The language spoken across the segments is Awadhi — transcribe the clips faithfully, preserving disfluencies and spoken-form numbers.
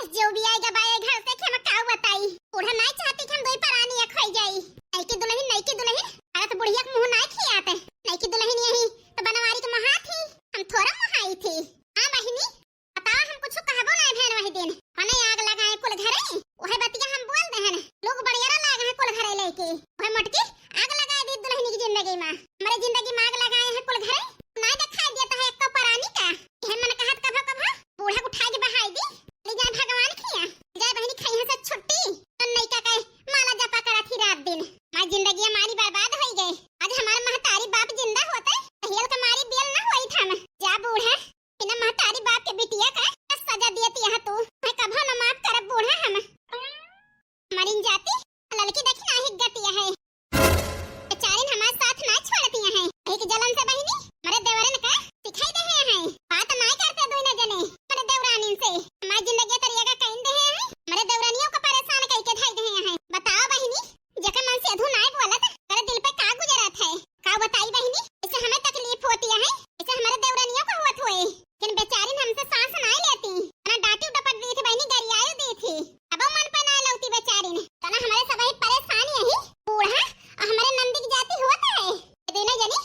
जो भी आएगा बाए घर से कि हम का बताई। बूढ़ा नाई चाहती कि हम दोई परानी एक होई जाई। नई की दुल्हन, नई की दुल्हन, अरे तो बुढ़िया के मुंह नाई खियाते। नई की दुल्हन यही तो बनवारी के मोहात ही, हम थोड़ा मोहाई थी। हाँ बहिनी, बतावा, हम कुछ कहबो नाई भेन वही दिन। मने आग लगाए कुल घरे, वही बतिया हम बोल देहन। लोग बड़ियारा लागे हैं कुल घरे लेके। वही मोटकी आग लगाए दी दुल्हनी की जिंदगी में। हमारे जिंदगी में आग लगाए हैं कुल घरे। नाई दिखाई देता है एक तो परानी का। यह मन कहत कभो कभो बूढ़ा उठा के बहाई दी। ले जाए भगवान खिया। जाए बहिनी खइहाँ से छुट्टी। तो नई का कहे माला जपा करा थी रात दिन। माई जिंदगी हमारी बर्बाद होई गए। आज हमारे महतारी बाप जिंदा होते, तो हेल के मारी बेल ना होई था हम। जा बूढ़ा, बिना महतारी बाप के बिटिया का सजा दियत यहाँ तू। मैं कभो न माफ करब बूढ़ा हम। मरिन जाती, ललकी देखी नाही गतिया है। बेचारिन हमार साथ ना छोड़तिया हैं। एक जलन से बहिनी, मरे देवरन का सिखाई दे हैं। बात ना करते दुई न जने, मरे देवरानिन से। हमार जिंदगी तरिया का कइन दे हैं। मरे देवरानियों का परेशान कई के धई दे हैं। बताओ बहिनी, जेकर मन से अधू नाय बोलत, तेरे दिल पे का गुजरत है? का बताई बहिनी, इसे हमें तकलीफ होती है, इसे हमारे देवरनियों को होत होए। लेकिन बेचारिन हमसे सांस नाय लेती, ना डांटी डपट दी थी बहिनी, गरियायो दी थी। अब मन पे नाय लौती बेचारिन, तना हमारे सब ही परेशान यही बूढ़ा और हमारे नंदी की जाति होत है। ये दोनों जनी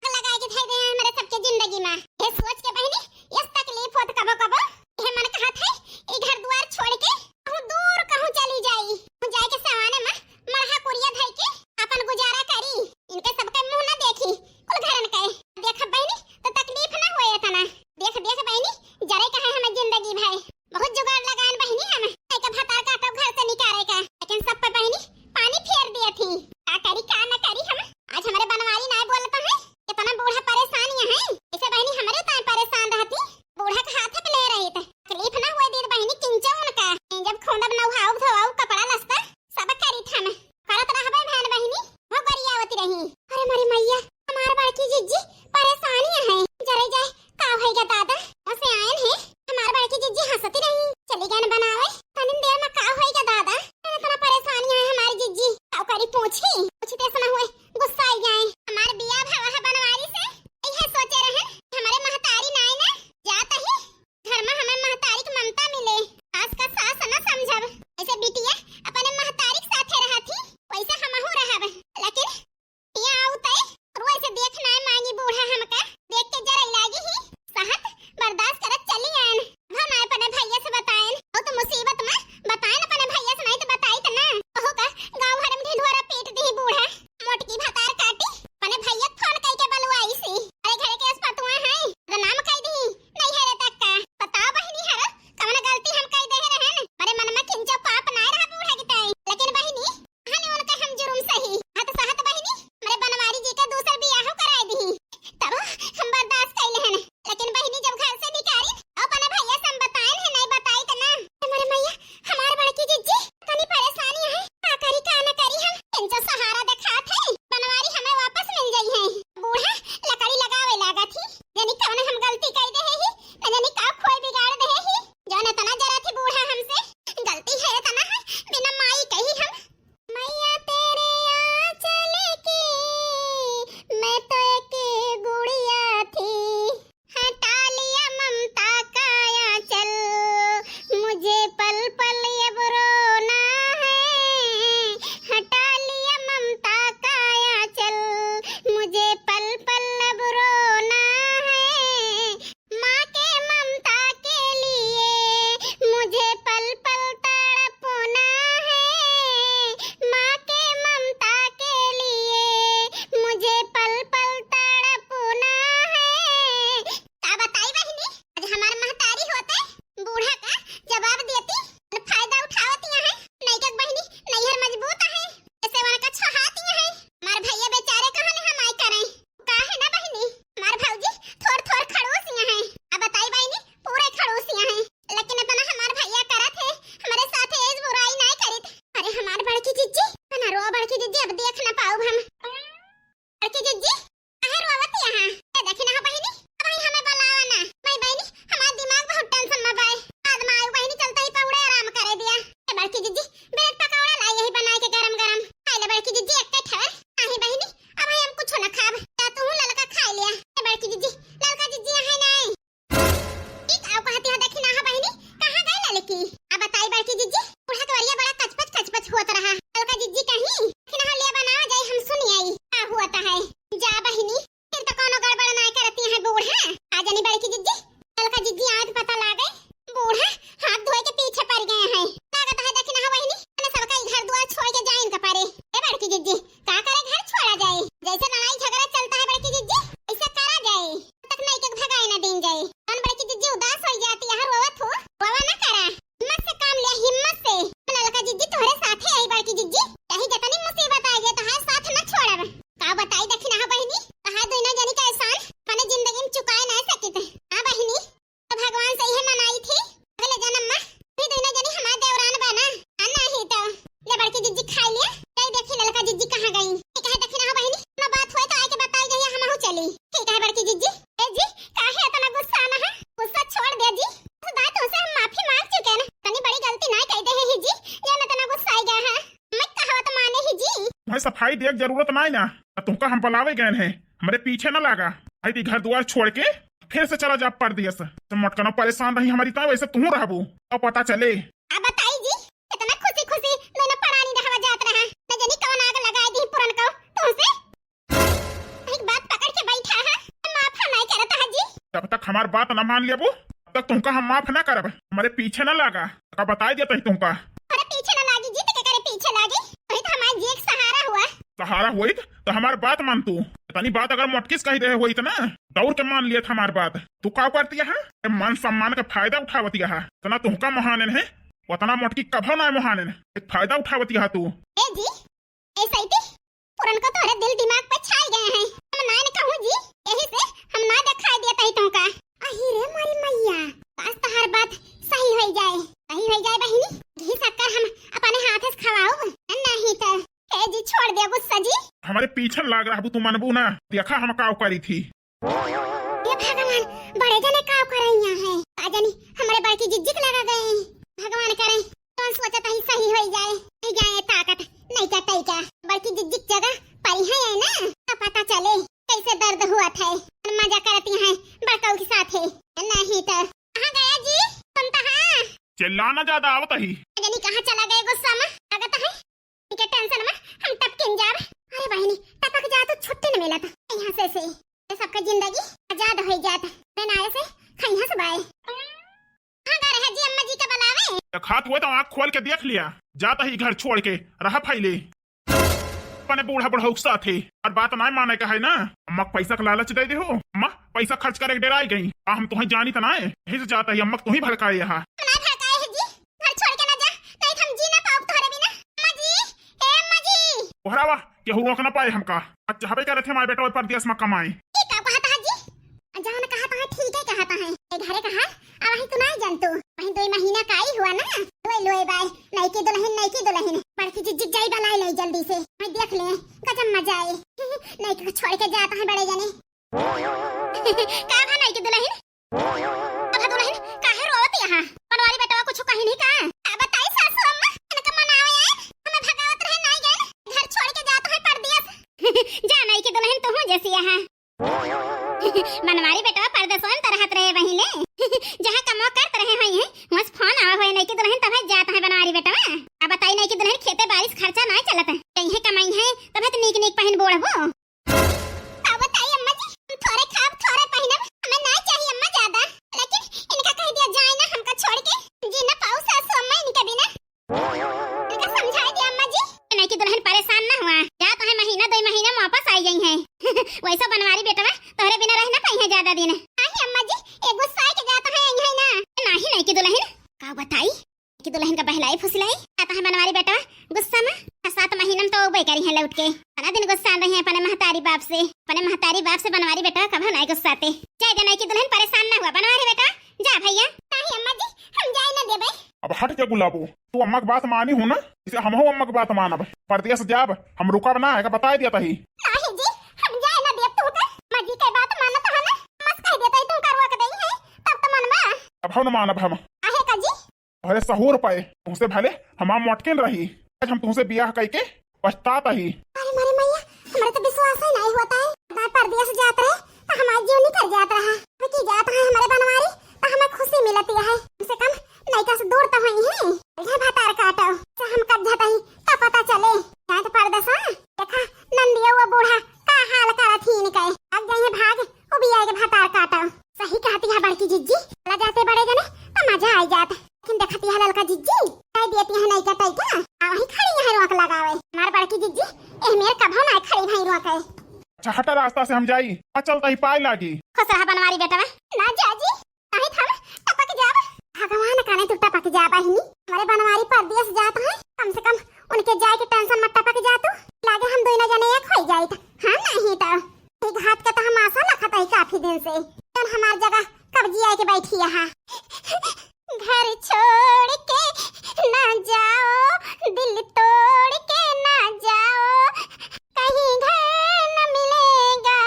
आग लगाए के धई दे हैं हमारे सबके जिंदगी में। ये सोच के बहिनी, इस तकलीफ होत कबो कबो, ये मन कहत है, ये घर द्वार छोड़ के कहूँ दूर कहूँ चली जाई, कहूँ जाए के सवाने में मड़हा कुरिया धई के अपन गुजारा करी। इनके सबके मुंह न देखी, कुल घरन के देख बहिनी तो तकलीफ न होए इतना। देख देख बहिनी, जरे का है हमें जिंदगी भाई। बहुत जुगाड़ लगान बहिनी हम, एक भतार का तो घर से निकाले का, लेकिन सब पे बहिनी पानी फेर दिया थी। का करी का न करी हम, आज हमारे बनवारी ना बोलता है, इतना बूढ़ा परेशान यहाँ है, इसे बहिनी हमारे ताई परेशान रहती, बूढ़ा के हाथ पे ले रही थे, तकलीफ ना हुए दी बहिनी किंचो उनका। जब खोंदब नहाउब धोआउब कपड़ा लस्ता सब करी थन, करत रहबे बहन बहिनी, हो गरियावती रही। अरे मोरी मैया, हमार बड़की जिज्जी परेशानी है, जरे जाए का होइगा दादा, उसे आयन है, हमार बड़की जिज्जी हंसती रही, चली गन बनावे, तनिन देर में का होइगा दादा, अरे इतना परेशानी है हमारी जिज्जी, का करी पूछी, पूछी ते सुना हुए गुस्सा आई जाए। हमार बिया भवा है बनवारी से, यह सोचे रहन हमारे महतारी नाई ना जात ही घर में हमें महतारी की ममता मिले, सास का सास न समझब। ऐसे बिटिया अपने महतारी के साथे रहत ही, वैसे हमहू रहब। लेकिन यहाँ आऊ तय रुआ से देख ना मांगी बूढ़ा हमका, देख के जरई लागी ही, सहत बर्दाश्त करत चली आयन। अब ना अपने भैया से बतायन, और तो मुसीबत में बतायन अपने भैया से, नहीं तो बताई तो ना। ओहो का गाँव भर में ढिढोरा पीट दी बूढ़ा। मोटकी भतार काटी, अपने भैया फोन कई के बलवाई सी। अरे घरे के असपतुआ है, बदनाम कई दी, नहीं है रे तक का। बताओ बहिनी हर, कवन गलती हम कई दे रहन? अरे मन में किंचो पाप नाय रहा बूढ़ा की ताई। लेकिन बहिनी, हने उनका हम जुर्म सही। हत सहत बहिनी, हमरे बनवारी जी का दूसर बियाह कराए दी। तब हम बर्दाश्त कई लेहन। लेकिन बहिनी जब घर से निकारी, अपने भैया से हम बताए नहीं, नहीं बताई त ना। हमरे मैया, हमार बड़की जिज्जी, तनी परेशानी है। का करी, का न करी हम? इनका सहारा दिखात है। बनवारी हमें वापस मिल जाई है। बूढ़ा लकड़ी लगावे लागा थी। जनी कवन हम गलती कई दे ही, न जनी का खोई बिगाड़ दे ही। जौन इतना जरा थी बूढ़ा हमसे, गलती है इतना है, बिना माई कही हम। मैया तेरे आंचल की मैं तो एक गुड़िया थी, हटा लिया ममता का आंचल, मुझे पल पल अब रोना है, हटा लिया ममता का आंचल, मुझे पल पल अब रोना है। माँ के ममता के लिए मुझे पल पल तड़पना है, माँ के ममता के लिए मुझे पल पल तड़पना है। का बताई बहिनी, आज हमार महतारी होते बूढ़ा का जवाब देती, फायदा उठावती है। नैका बहिनी, नैहर मजबूत है, ऐसे वाला का छहाती है। हमार भैया बेचारे कहाँ ले हम आई करें, का है ना बहिनी, हमार भौजी थोड़ थोड़ खड़ूसिया हैं। अब बताई बहिनी, पूरे खड़ूसिया हैं, लेकिन इतना हमार भैया करत है, हमारे साथ ऐस बुराई नहीं करित। अरे हमार बड़की जिज्जी, ना रो बड़की जिज्जी, अब देख ना पाउब हम। बड़की जिज्जी, काहे रोवत यहाँ? ए देखी ना हो बहिनी, अब ही हमें बुलावा ना। मैं बहिनी, हमार दिमाग बहुत tension में बाय। बाद में आयु बहिनी, चलते अब बताई बड़की जिज्जी, बूढ़ा कवरिया बड़ा कचपच कचपच होत रहा। ललका जिज्जी कहीं कि ना ले बनावा जाई, हम सुन आई का होत है। जा बहिनी, फिर तो कोनो गड़बड़ ना करती है बूढ़ा। आ जानी बड़की जिज्जी, ललका जिज्जी आए तो पता लागे, बूढ़ा हाथ धोए के पीछे पड़ गए हैं। लागत है देखी ना बहिनी, मैंने सबका ई घर दुआर छोड़ के जाइन का पारे। ए बड़की जिज्जी, का करे घर छोड़ा जाए? जैसे लड़ाई झगड़ा चलता है बड़की जिज्जी, ऐसा करा जाए। तक नहीं के भगाए ना दिन जाए। कौन बड़की जिज्जी उदास हो जाती है, रोवत हो, रोवा ना करा। हिम्मत से काम ले, हिम्मत से। ललका जिज्जी तोहरे साथे आई बड़की जिज्जी, चाहे जितनी मुसीबत आ जाए, तोहार साथ न छोड़ब। का बताई दखिनहा बहिनी, तोहार दोनों जनी का एहसान अपने जिंदगी में चुकाए ना सकित। हाँ बहिनी, तो भगवान से यह मनाई थी, अगले जन्म में भी दोनों जनी हमार देवरान बना। आ नहीं तो ले बड़की जिज्जी खाई लिया, कई देखी ललका जिज्जी कहाँ गई। ठीक है दखिनहा बहिनी, कोनो बात होए तो आके बताई जइया, हमहू चली। ठीक है बड़की जिज्जी। ए जी, काहे इतना गुस्सा ना है? गुस्सा छोड़ दे जी। खुदा तुमसे हम माफी मांग चुके ना, तनी बड़ी गलती ना कह दे है ही जी, ये ना इतना गुस्सा आई गया है। मैं कहावत माने ही जी। मैं सफाई देख जरूरत ना है ना, तुमका हम बुलावे गए हैं, हमारे पीछे ना लागा। आई थी घर दुआर छोड़ के फिर से चला जा परदेस। तो मटकनो परेशान रही हमारी, तब वैसे तू रहबू, अब पता चले। अब बताई जी, इतना खुशी खुशी दोनों परानी रहवा जात रहा, न जानी कौन आग लगाए दी पुरन को तुमसे। एक बात पकड़ के बैठा है, माफ नहीं करता है जी। जब तक हमार बात न मान लेबू, तब तक तुमका हम माफ ना करब। हमारे पीछे ना लागा, का बताई देता ही तुमका। अरे पीछे ना लागी जी, तो के करे पीछे लागी? वही तो हमारे जी एक सहारा हुआ। सहारा होइत तो हमार बात मान तू। तनी बात अगर मोटकिस कही रहे होइत ना, दौड़ के मान लियत हमार बात। तू का करती है? ए, मान सम्मान का फायदा उठावती है। इतना तुमका मोहानेन है, उतना मोटकी कभो ना मोहानेन। एक फायदा उठावती है तू। ए जी, ऐसे ही पुरन को तोहरे दिल दिमाग पे छाई गए हैं। हम ना न कहूँ जी, यही से हम ना दिखाई देता ही तुमका। अही रे मोरी मैया, आज तोहार बात सही होई जाए, सही होई जाए बहिनी। घी शक्कर हम अपने हाथ से खवाओ, नहीं तो। ए जी, छोड़ दे गुस्सा जी। हमारे पीछे लाग रहबू, तू मनबू ना, देखा हम काव करी थी। ये भगवान, बड़े जने काव करैया है, का जानी हमारे बड़की जिज्जिक लगा गए। भगवान करे कौन सोचत ही सही होई जाए, नहीं जाए ताकत, नहीं का तई का। बड़की जिज्जिक जगह परी है, है ना, तो पता चले कैसे दर्द हुआ था। मजा करती हैं बड़काऊ के साथ है, नहीं तो। कहाँ गया जी? सुनता है? चिल्ला ना ज्यादा आवत ही। जानी कहाँ चला गए गुस्सा में, लागत है इनके टेंशन में हम टपकिन जाब। अरे बहिनी, टपक जा तो छुट्टी न मिलत यहाँ से, से। ये सबका जिंदगी आजाद हो जात। मैं नारे से खैहा से बाए। कहाँ गा रहे जी, अम्मा जी का बुलावे? तो खात हुए तो आँख खोल के देख लिया, जाता ही घर छोड़ के रहा फैले। अपने बूढ़ा बुढ़ऊ के साथे और बात ना माने का है ना, अम्मा के पैसा का लालच दे दे हो। अम्मा पैसा खर्च करे के डेराई गई, आ हम तुहें जानी त ना है, यही से जाता ही अम्मा के तुही भड़काए यहाँ। ना भड़काए है जी, घर छोड़ के ना जा, नहीं तो हम जी ना पाओ तोहरे बिना। अम्मा जी, ए अम्मा जी। ओहरावा, केहू रोक ना पाए हमका। अच्छा हबे करत है हमारे बेटवा परदेस में कमाए। ई का कहत है जी? जौन कहत है ठीक है कहत है। ए घरे कहा, अब वही तो नहीं जानतू। वही दो महीना का आई हुआ ना, लोए लोए बाय, नई की दुल्हन, नई की दुल्हन। बड़की जिज्जी जाई बनाए ले जल्दी से। मैं देख ले, गजब मजा आए। नई को छोड़ के जाता है बड़े जने। का भा नई की दुल्हन? अब दुल्हन काहे रोवत यहाँ? बनवारी बेटवा कुछ कही नहीं का? का बताई सासू अम्मा, इनका मनावे आए, हमें भगावत रहे नहीं गए, घर छोड़ के जात है परदेस। जा नई की दुल्हन तू जैसी यहाँ। बनवारी बेटवा परदेसवन त रहत रहे वहीं ले। जहाँ कमवा करत रहे होई हैं, वहाँ से फोन आवा होए नई की दुल्हन तब जात है बनवारी बेटवा। अब बताई नई की दुल्हन खेते बारिश खर्चा नहीं चलत है, कहीं कमाई है तब तो नीक नीक पहिन बोढ़बो। का बताई अम्मा जी, हम थोड़े खाब, थोड़े पहिनब, हमें ना चाहिए अम्मा ज्यादा, लेकिन इनका कह दिया जाए ना हमका छोड़ के, जी ना पाऊ सासू अम्मा इनके बिना। इनका समझाए दिया अम्मा जी। नहीं कि दुल्हन परेशान ना हुआ, जा तो है महीना दो महीना में वापस आई गई है। वैसा बनवारी बेटवा तोहरे बिना रह ना पाई है ज्यादा दिन। नहीं अम्मा जी, ये गुस्सा के जाता है यहीं ना। नहीं, नहीं कि दुल्हन का बताई कि दुल्हन का बहलाई फुसलाई आता है बनवारी बेटवा गुस्सा में। आ, सात महीना में तो उबे करी है लौट के। बड़ा दिन गुस्सा रही है अपने महतारी बाप से, अपने महतारी बाप से बनवारी बेटवा कभी नहीं गुस्साते। जा जा नहीं कि दुल्हन परेशान ना हुआ बनवारी बेटवा, जा भैया। नहीं अम्मा जी, हम जाए ना देबे। अब हट के गुलाबो, तू अम्मा की बात मानी हो ना, इसे हमहू अम्मा की बात मानब। परदेस जाब, हम रुकब ना, एका बताए दिया तही। नहीं जी, हम जाए ना देब तू के। अम्मा जी के बात मानत है ना, बस कह देता ही तुमका रोक देई है, तब तो मनबा। अब हम न मानब हम। आहे का जी? अरे सहूर पाए, तुमसे भले हमार मोटकिन रही, आज हम तुमसे बियाह कइके पछतात ही। अरे मारे मैया, हमारे तो विश्वास ही नहीं होता है। बार परदेस जात रहे, तो हमारा जीव निकल जात रहा। अब की जात है हमारे बनवारी, तो हमें खुशी मिलती है। कम से कम लइका से दूर तो होइहैं। इधर भतार काटो, से हम कब जाता ही, का पता चले। जाए तो परदेसा, देखा, नंदिया वो बूढ़ा, का हाल करत ही इनके। भाग जाइहैं भाग, उबिया के भतार काटो। सही कहती है बड़की जिज्जी, चला जाते बड़े जने, तो मजा आई जात। लेकिन देखती है ललका जिज्जी, कह देती है नहीं का तई का, आ वहीं खड़ी है रोक लगावे। हमार बड़की जिज्जी, एह मेर कभो ना खड़ी भई रोके। अच्छा हटा रास्ता से हम जाई, आ चलता ही पाए लागी। खुश रहा बनवारी बेटवा। ना जाजी, नहीं हम टपक जाब। भगवान काने तू टपक जा बहिनी, हमारे बनवारी परदेस जात है, कम से कम उनके जाए के टेंशन मत टपक जा तू। लागे हम दोनों जने एक होई जाइत। हाँ नहीं तो। ई घात के तो हम आशा रखत है काफी दिन से, जौन हमार जगह कब्जी आए के बैठी यहाँ। घर छोड़ के ना जाओ, दिल तोड़ के ना जाओ, कहीं घर न मिलेगा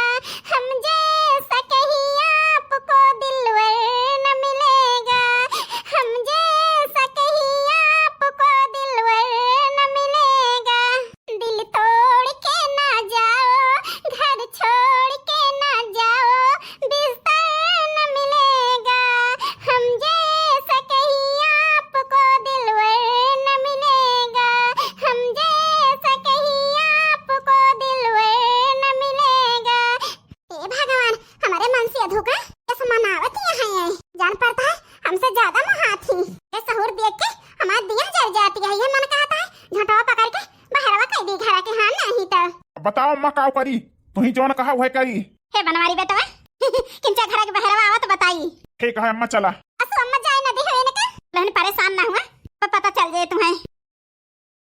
हम जैसा, कहीं आपको दिलवर न मिलेगा हम जैसा, कहीं आपको दिलवर न मिलेगा। दिल तोड़ के ना जाओ, घर छोड़ के ना जाओ, बिस्तर न मिलेगा हम जैसा, कहीं आपको दिलवर न मिलेगा हम जैसा, कहीं आपको दिलवर न मिलेगा। हे भगवान, हमारे मन से अधोका ऐसा मनावत ही है, जान पड़ता है हमसे ज्यादा महात ही। ये सहूर देख के हमार दिया जर जाती है, ये मन कहता है झोंटवा पकड़ के बहरवा कह दी घरा के, हाँ नहीं तो। बताओ अम्मा का करी, तुही जौन कहा वह करी। हे बनवारी बेटवा, किंचा घरा के बहरवा आवत बताई। ठीक है अम्मा चला। असु अम्मा जाए न दे हवे इनका। लेकिन परेशान ना हुआ, पर पता चल जाए तुम्हें।